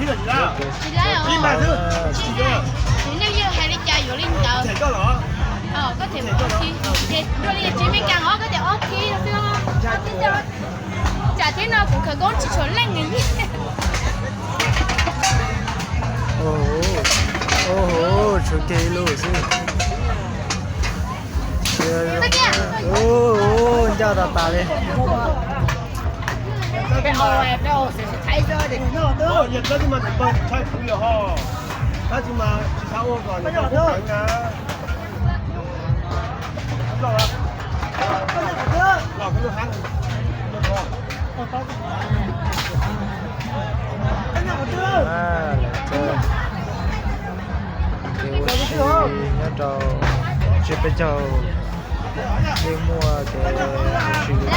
Tsis laib os. Nej yeej hais li cas yuav li ntawd. Koj them mus ob thib, dua li tsis me kas os, koj tias ob thib no xwb. Tsam thib no kuv khawv koob tsis tshua leej li. Ua ho, tshuav kiag ib lub xwb. Ncaj tas tas li. Lawv cov ua si nyob rau tsis peb caug, yeej muaj kev ua si li na.